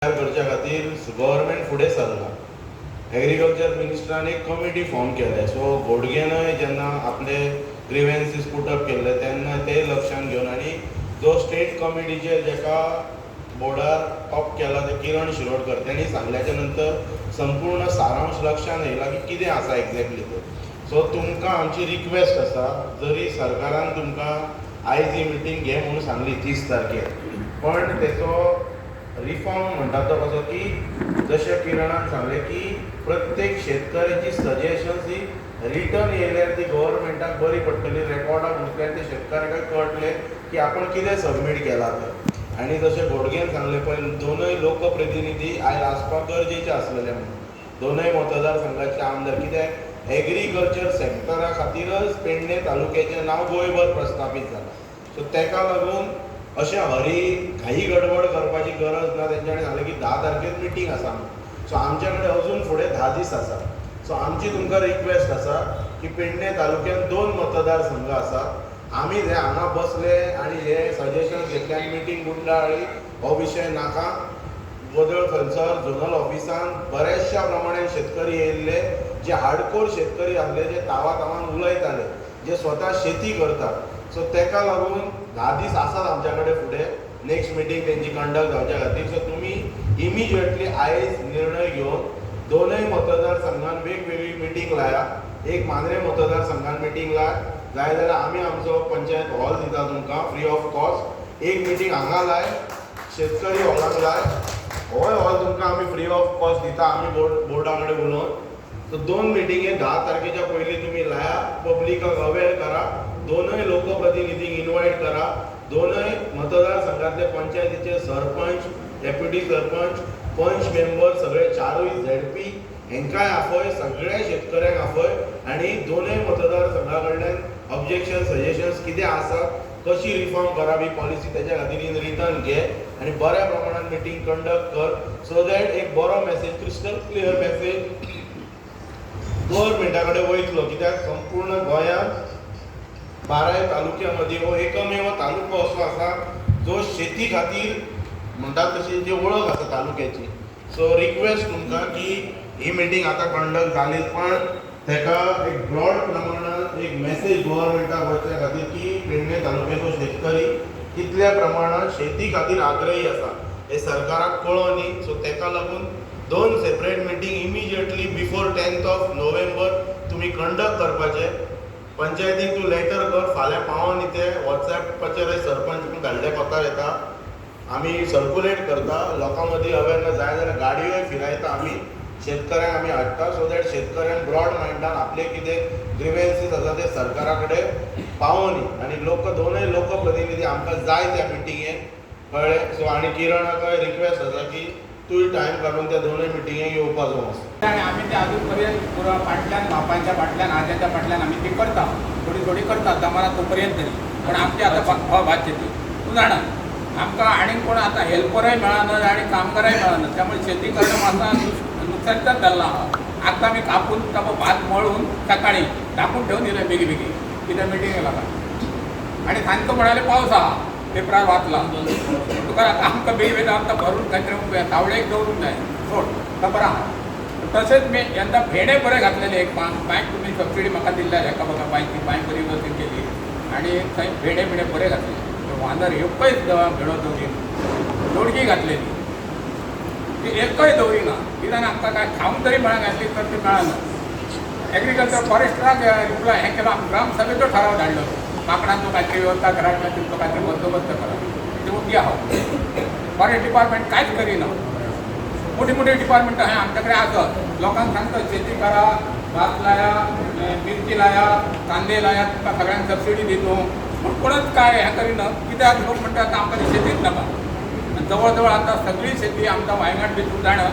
करच्या खातीर गव्हर्मेंट फुडें सरला. एग्रीकल्चर मिनिस्टरान एक कमिटी फॉर्म केल्या. सो घोडगेनय जेन्ना आपले ग्रिवेन्सीस पुटअप केल्ले तेन्ना ते लक्षांत घेवन आनी जो स्टेट कमिटीचेर जेका बोर्डार ऑप्ट केला ते किरण शिरोडकर, तेणी सांगल्याच्या नंतर संपूर्ण सारांश लक्षांत येयला की कितें आसा एक्झॅक्टली तें. सो तुमकां आमची रिक्वेस्ट आसा, जरी सरकारान तुमकां आयज ही मिटींग घे म्हणून सांगली 30 तारखेर, पण तेचो रिफॉर्म म्हणटा तो कसो की जशें किरणान सांगलें की प्रत्येक शेतकऱ्याची सजेशन्स ही रिटर्न येयल्यार ती गव्हर्मेंटाक बरी पडटली, रेकॉर्डाक उरतलें आनी ते शेतकऱ्याकय कळटलें की आपण कितें सबमीट केलां तें. आनी जशें घोडगेन सांगलें पळय, दोनय लोकप्रतिनिधी आयज आसपाक गरजेचे आसलेले म्हणून, दोनय मतदारसंघाचे आमदार, कित्याक एग्रीकल्चर सेक्टरा खातीरच पेडणे तालुक्याचें नांव गोंयभर प्रस्थापीत जालां. सो तेका लागून अशें हरी घाई गडबड करपाची गरज ना. तेंच्यांनी सांगलें की 10 तारखेर मिटींग आसा म्हणून. सो आमच्या कडेन अजून फुडें 10 दीस आसा. सो आमची तुमकां रिक्वेस्ट आसा की पेडणे तालुक्यांत दोन मतदारसंघ आसात. आमी हे हांगा बसले आनी हे सजेशन घेतले आनी मिटींग गुंडाळ्ळी, हो विशय नाका. वदळ थंयसर झोनल ऑफिसान बऱ्याचशा प्रमाणान शेतकरी येयल्ले, जे हार्डकोर शेतकरी आसले, जे तावा तावान उलयताले, जे स्वता शेती करतात. सो तेका लागून 10 दीस आसात आमच्या कडेन फुडें नेक्स्ट मिटींग तेंची कंडक्ट जावच्या खातीर. सो तुमी इमिजिएटली आयज निर्णय घेवन दोनय मतदारसंघान वेगवेगळी मिटींग लाया. एक मांद्रे मतदारसंघान मिटींग लाय, जाय जाल्यार आमी आमचो पंचायत हॉल दिता तुमकां फ्री ऑफ कॉस्ट. एक मिटींग हांगा लाय, शेतकरी हॉलाक लाय. होय हॉल तुमकां आमी फ्री ऑफ कॉस्ट दिता, आमी बोर्डा कडेन उलोवन. सो दोन मिटिंगे 10 तारखेच्या पयलीं तुमी लाया, पब्लिकाक अवेर करा, दोनय लोकप्रतिनिधींक इनवायट करा, दोनय मतदारसंघातले पंचायतीचे सरपंच, डेप्युटी सरपंच, पंच मेंबर, सगळे चारूय झेडपी हेंकांय आफय, सगळ्या शेतकऱ्यांक आफय आनी दोनय मतदारसंघा कडल्यान ऑब्जेक्शन, सजेशन्स कितें आसा, कशी रिफॉर्म करप ही पॉलिसी, तेच्या खातीर इन रिटर्न घे आनी बऱ्या प्रमाणान मिटींग कंडक्ट कर, सो that एक बरो मॅसेज, क्रिस्टल क्लियर मॅसेज गव्हर्मेंटा कडेन वयतलो. कित्याक संपूर्ण गोंयांत बाराय तालुक्या मदीं हो एकमेव तालुको असो आसा जो शेती खातीर म्हणटात तशी जी वळख आसा तालुक्याची. सो रिक्वेस्ट तुमकां की ही मिटींग आतां कंडक्ट जाली, पण तेका एक ब्रॉड प्रमाणात एक मॅसेज गव्हर्मेंटाक वचच्या खातीर की पेडणे तालुक्याचो शेतकरी कितल्या प्रमाणात शेती खातीर आग्रही आसा हें सरकाराक कळों न्ही. सो तेका लागून दोन separate meeting immediately before 10th of November तुमी कंडक्ट करपाचे. पंचायतीक तूं लेटर कर, फाल्यां पावोन न्ही ते वॉट्सॅपाचेर सरपंच पण धाडले कोतार येता. आमी सर्कुलेट करता, लोकां मदीं अवेरनस जाय जाल्यार गाडयोय फिरायता आमी, शेतकऱ्यांक आमी हाडटा, सो that शेतकऱ्यांक ब्रॉड मायंडान आपले कितें ग्रिवेन्सीस आसा ते सरकारा कडेन पावोनी आनी लोक, दोनय लोकप्रतिनिधी आमकां जाय त्या मिटिंगेक, कळ्ळें? सो आनी किरणाकय रिक्वेस्ट आसा की तूंय टायम काडून त्या दोनय मिटिंगेक येवपाचो मातसो. आनी आमी ते अजून पर्यंत पुरो फाटल्यान, बापायच्या फाटल्यान, आज्याच्या फाटल्यान आमी ती करता, थोडी थोडी करता जमाना तो पर्यंत तरी. पण आमची आतां हो भात शेती, तूं जाणा, आमकां आनीक कोण आतां हेल्परय मेळना आनी कामगारय मेळना. त्यामुळे शेती करणं मातसा नुकसानीचाच जाल्लो आहा. आतां आमी कापून ताका भात मळून सकाळी धाकून ठेवून दिलें बेगी बेगी, कित्याक मिटिंगेक लागून. आनी सांजचो म्हणाले पावस आहा, पेपरार वाचला. तुका आतां आमकां बेगी बेगीन आमकां भरून खंय तरी तावळेक दवरूंक जाय, सोड, खबर आहा. तशेंच मी यंदा भेंडे बरे घातलेले. एक पांच बांयक तुमी सबसिडी म्हाका दिल्ल्या हेका बघा, बांयची बांय बरी वेवस्थीत केली आनी थंय भेंडे बिंडे बरे घातले. वांदर एकय भेंडो दवरिना. दोडकी घातलेली ती एकय दवरिना, कित्याक आमकां काय खावंक तरी मेळना, एटलीस्ट तर ती मेळना. एग्रीकल्चर फॉरेस्टराक रिप्लाय हें केलो, ग्रामसभेचो ठराव धाडलो, माकडांचो कांयतरी वेवस्था करा किंवा तुमचो कांयतरी बंदोबस्त करा. ते ओगी आहा. फॉरेस्ट डिपार्टमेंट कांयच करिना. मोठी मोठी डिपार्टमेंट आहे आमच्याकडे आसत. लोकांक सांगता शेती करा, भात लाया, मिरची लाया, कांदे लाया, तुमकां सगळ्यांक सबसिडी दितो पूण कोणच काय हें करिना. कित्याक लोक म्हणटात आतां आमकां ती शेतीच नाका. आनी जवळ जवळ आतां सगळी शेती आमकां वायंगण बी तूं जाणा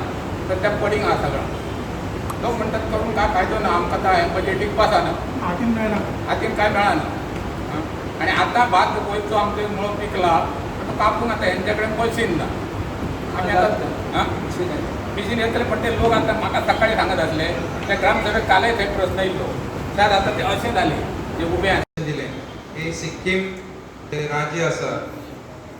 तर त्या पडींग आहा सगळं. लोक म्हणटात करून काय फायदो ना आमकां, आतां हें बजेटीक बसना. हातीन मेळना. हातीन काय मेळना. आनी आतां भात वयचो आमचो मुळो पिकला, तो कापूंक आतां हेंच्या कडेन मशीन ना. आमी आतां मिशीन येतलें, पण ते लोक आतां म्हाका सकाळी सांगत आसले त्या ग्रामसभेक कालय थंय प्रस्न येयल्लो सर, आतां ते अशें जालें जे उबे आसा. दिलें की सिक्कीम ते राज्य आसा,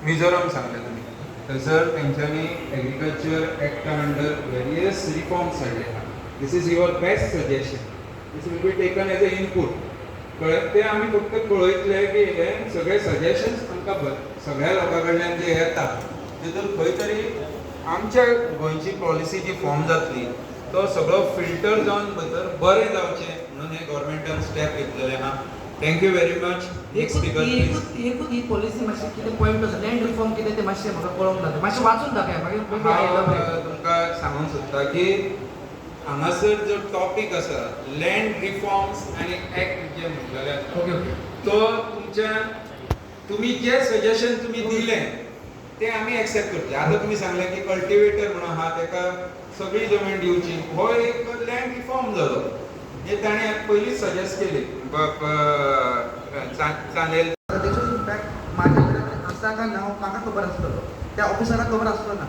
मिझोरम सांगलें तुमी. थंयसर तेंच्यांनी एग्रीकल्चर एक्टा अंडर वेरियस रिफॉर्म्स हाडले आहा. This is your best suggestion, this will be taken as a input. कळ्ळें? तें आमी फक्त पळयतले की हे सगळे सजेशन्स आमकां सगळ्या लोकां कडल्यान जे येता तितून खंय तरी आमच्या गोंयची पॉलिसी जी फॉर्म जातली तो सगळो फिल्टर जावन भितर बरें जावचें म्हणून हे गव्हर्मेंटान स्टेप घेतलेले आहा. Thank you very much. Next speaker please. एकूच एकूच ही पॉलिसी मातशी कितें पॉयंट आसा, लँड रिफॉर्म कितें तें मातशें म्हाका कळोंक ना, मातशें वाचून दाखय मागीर maybe I हांव elaborate. तुमकां सांगूंक सोदता की हांगासर जो टॉपीक आसा लँड रिफॉर्म्स आनी एक्ट जे म्हणलेले आसा ओके ओके तो तुमच्या तुमी जे सजेशन तुमी दिलें तें आमी एक्सेप्ट करचें. आतां तुमी सांगलें की कल्टिवेटर म्हणून आहा तेका सगळी जमीन दिवची, हो एक लँड रिफॉर्म जालो हे ताणें पयलींच सजेस्ट केली चांदेल. तेचो इम्पॅक्ट म्हाज्या कडेन आसा काय ना म्हाका खबर आसतलो, त्या ऑफिसराक खबर आसलो ना.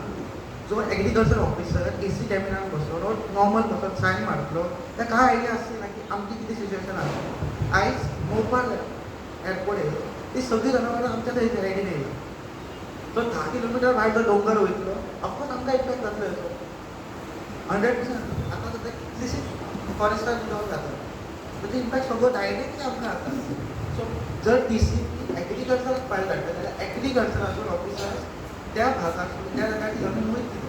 जो एग्रीकल्चर ऑफिसर ए सी कॅबिनान बसलो, तो नॉर्मल बसलो, सायन मारतलो, ताका काय आयडिया आसली ना की आमची कितें सिच्युएशन आसा. आयज मोपा एअरपोर्ट येयलो, ती सगळीं जनावरां आमच्या थंय सायडीन येयला. सो 10 किलोमिटर भायर जो डोंगर वयतलो, ऑफकोर्स आमकां इम्पॅक्ट जातलो हेचो 100%. आतां सद्या कितलीशीच फॉरेस्टान जावन जाता, ताचो इम्पॅक्ट सगळो डायरेक्टली आमकां जाता. सो जर डी सी एग्रीकल्चराक फायल धाडटा जाल्यार एग्रीकल्चराचो ऑफिसर्स त्या भागांतसून त्या जाग्यार जमीन वयतली,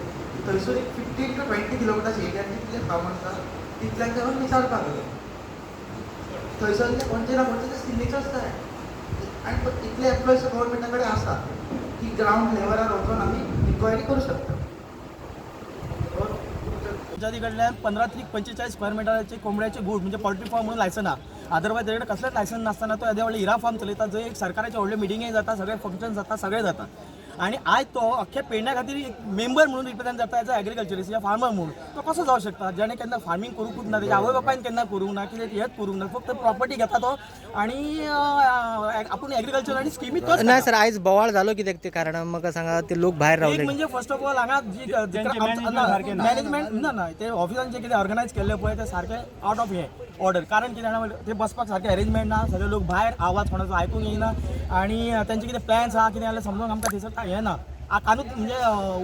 थंयसून एक 15 टू 20 किलोमिटर्स एरियान जितले फार्मर्स आसा तितल्यांक वचून विचारपाक जाय. थंयसरले कोणचे ना कोणचे ते सिग्नेचर्स जाय आनी इतले एम्प्लॉयज गव्हर्मेंटा कडेन आसा की ग्रावंड लेवलार वचून आमी इन्क्वायरी करूं शकता. पंचायती कडल्यान 15 त्रीक 45 स्क्वेअर मिटराचे कोंबड्याचे गूट म्हणजे पोल्ट्री फार्म म्हणून लायसन आहा. अदरवायज तेजे कडेन कसलेंच लायसन नासतना तो येदे व्हडले हिरा फार्म चलयता, जंय एक सरकाराचे व्हडले मिटिंगे जाता, सगळे फंक्शन जाता, सगळे जाता. आनी आयज तो अख्ख्या पेडण्या खातीर एक मेंबर म्हणून रिप्रेझेंट जाता एज अ एग्रीकल्चरिस्ट या फार्मर म्हणून. तो कसो जावंक शकता जेणे केन्ना फार्मींग करूंकूच ना, तेच्या आवय बापायन केन्ना करूंक ना, कितें हेंच करूंक ना, फक्त प्रॉपर्टी घेता तो आनी आपूण एग्रीकल्चर आनी स्किमी तोच ना सर, आयज बोवाळ जालो कित्याक ते कारणान म्हाका सांगा, ते लोक भायर एक रावले. म्हणजे फर्स्ट ऑफ ऑल हांगा जी मॅनेजमेंट ना ना ते ऑफिसान जे कितें ऑर्गनायज केल्लें पळय ते सारकें आवट ऑफ हें ऑर्डर. कारण कितें जाणा, ते बसपाक सारकें अरेंजमेंट ना, सगळे लोक भायर, आवाज कोणाचो आयकूंक येयना आनी तेंचे कितें प्लॅन्स आहा कितें जाल्यार समजूंक आमकां थंयसर हें ना, कानूच म्हणजे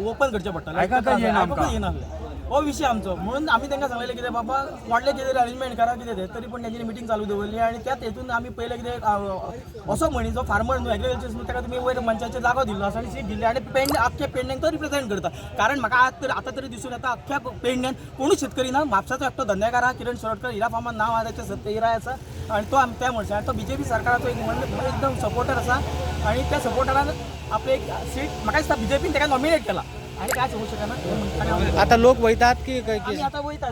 ओपन करचें पडटलें, आयकूंकच येयनासलें. हो विशय आमचो म्हणून आमी तांकां सांगलेलें कितें बाबा व्हडलें कितें तरी अरेंजमेंट करा कितें तें, तरी पूण तेंची मिटींग चालू दवरली. आनी त्याच हेतून आमी पयलें कितें असो मनीस जो फार्मर न्हू, एग्रीकल्चर न्हू, ताका तुमी वयर मंचाचेर जागो दिल्लो आसा आनी सीट दिल्ली आनी पेडणे आख्ख्या पेडण्याक तो रिप्रेझेंट करता. कारण म्हाका आज तरी आतां तरी दिसून येता अख्ख्या पेडण्यान कोणूच शेतकरी ना. म्हापशाचो एकटो धंदेकार आहा किरण शिरोडकर, हिरा फार्मान नांव आहा ताचें, सत्य हिरा आसा आनी तो त्या मनशान तो बीजेपी सरकाराचो एक एकदम सपोर्टर आसा आनी त्या सपोर्टरान आपले एक सीट म्हाका दिसता बीजेपीन ताका नॉमिनेट केला आनी काय सांगू शकना हे म्हणटा. आता लोक वयतात की काय आमी आतां वयता.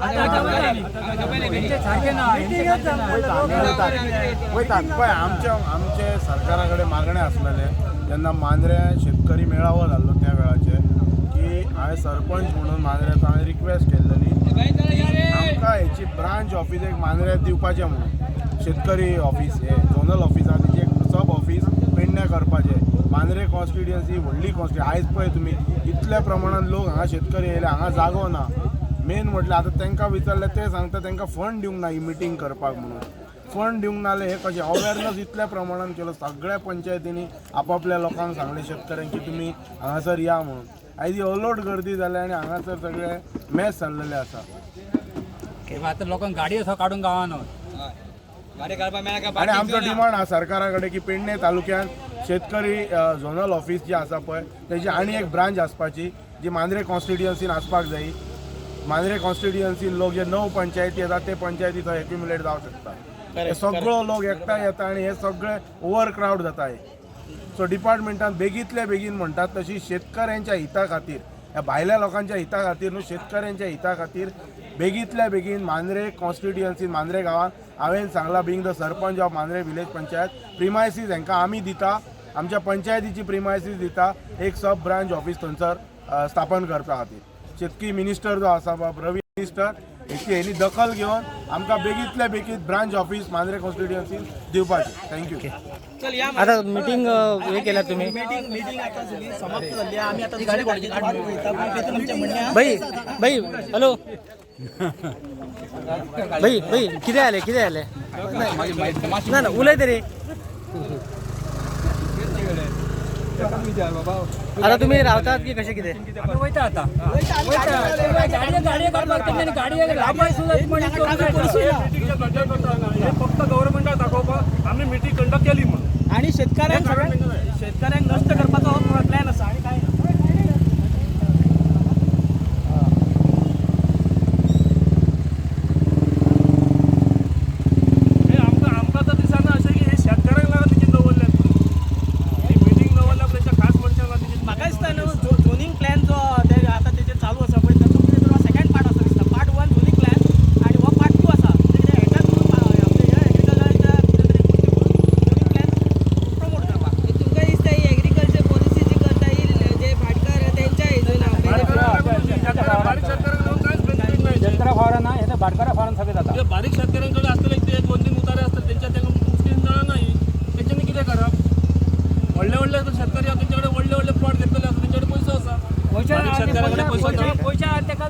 वयतात पळय. आमच्या आमचे सरकारा कडेन मागणें आसलेलें जेन्ना मांद्रे शेतकरी मेळावो जाल्लो त्या वेळाचेर की हांवें सरपंच म्हणून मांद्र्याचो हांवें रिक्वेस्ट केल्लेली की आमकां हेची ब्रांच ऑफीस एक मांद्र्याक दिवपाचें म्हणून, शेतकरी ऑफीस हे झोनल ऑफीस आहा तेची एक सब ऑफीस पेडण्यां करपाचें. मांद्रे कॉन्स्टिट्युएन्सी व्हडली कॉन्स्टिट्युएन्सी. आयज पळय तुमी इतल्या प्रमाणान लोक हांगा शेतकरी येयले, हांगा जागो ना. मेन म्हटल्यार आतां तांकां विचारलें ते सांगता तांकां फंड दिवंक ना ही मिटींग करपाक म्हणून. फंड दिवंक ना जाल्यार हे कशें अवेरनस इतल्या प्रमाणान केलो, सगळ्या पंचायतींनी आपापल्या लोकांक सांगलें शेतकऱ्यांक की तुमी हांगासर या म्हणून. आयज ही अलोट गर्दी जाल्या आनी हांगासर सगळे मॅस जाल्लेले आसा. आतां लोकांक गाडी असो काडून गांवान आनी आमचो डिमांड आहा सरकारा कडेन की पेडणे तालुक्यांत शेतकरी झोनल ऑफीस जी आसा पळय तेजी आनी एक ब्रांच आसपाची जी मांद्रे कॉन्स्टिट्युएन्सीन आसपाक जायी. मांद्रे कॉन्स्टिट्युएन्सीन लोक जे 9 पंचायती येतात ते पंचायती थंय एक्युमुलेट जावंक शकता. हे सगळो लोक एकठांय येता आनी हे सगळे ओवर क्रावड जाता हे. सो डिपार्टमेंटान बेगींतल्या बेगीन म्हणटात तशी शेतकऱ्यांच्या हिता खातीर, ह्या भायल्या लोकांच्या हिता खातीर न्हू, शेतकऱ्यांच्या हिता खातीर बेगींतल्या बेगीन मांद्रे कॉन्स्टिट्युएन्सीन मांद्रे गांवांत हांवें सांगलां being the sarpanch of Mandrem village panchayat premises हांकां आमी दिता, आमच्या पंचायतीची प्रिमायसीस दिता एक सब ब्रांच ऑफीस थंयसर स्थापन करपा खातीर. शेतकी मिनिस्टर जो आसा बाब रवी मिनिस्टर हेची हेणी दखल घेवन आमकां बेगींतल्या बेगीन ब्रांच ऑफीस मांद्रे कॉन्स्टिट्युएन्सीन दिवपाची. Thank you. आता मिटींग हे केल्या तुम्ही? मिटींग मिटींग आतां सगळी समाप्त जाल्ली आहा. आमी आतां दुसऱ्या कॉलेजीत वाट पळयता पूण तेतून आमचें म्हणणें आहा. भाई भाई, हॅलो भाई भाई, कितें जालें कितें जालें? ना ना, उलय तरी. आता तुम्ही रावतात की कशें कितें? आमी वयता आतां. वयता. गाडये गाडये काडपाक तेंच्यांनी गाडये लांबय सुद्दां मनीस करूंक मेळटा. हे फक्त गव्हर्नमेंटाक दाखोवपाक आमी मिटींग कंडक्ट केली म्हणून. आणि शेतकऱ्यांक सगळ्यांक शेतकऱ्यांक नश्ट करपाचो हो प्लॅन आसा आणि काय ना. हे आमकां आमकां तर दिसना अशें की हे शेतकऱ्यांक लागून मिटींग दवरल्यात. ही मिटींग दवरल्या तेंच्या खास मनशांक लागून तेजी. म्हाका दिसता न्हू झोनींग प्लॅन जो ते आतां तेजेर चालू आसा पळय ताचो कितें तरी सेकंड पार्ट आसा दिसता. पार्ट वन झोनींग प्लॅन आनी हो पार्ट टू आसा. ते कितें हेका आपले ह्या एग्रीकल्चराच्या कितें तरी गोश्टी करून झोनींग प्लॅन प्रमोट करपाक. तुमकां दिसता ही एग्रीकल्चर पॉलिसी जी करता ही जे भाटकार आहा तेंच्या हेजून. बारीक शेतकऱ्यांक लागून कांयच बेनिफीट ना. शेतकऱ्या फावरा ना, हे भाटकारा फावरान सगळें जाता. ते बारीक शेतकऱ्यांकडे आसतले ते दोन तीन उतारे आसतले तेंच्या, तांकां मुस्तीन मेळना ही. तेंच्यांनी कितें करप? व्हडले व्हडले शेतकरी आसा तेंच्या कडेन व्हडले व्हडले प्लॉट घेतलेले आसा, तेंच्या कडेन पयसो आसा. बारीक शेतकऱ्या कडेन पयसो ना. पयशा तेका.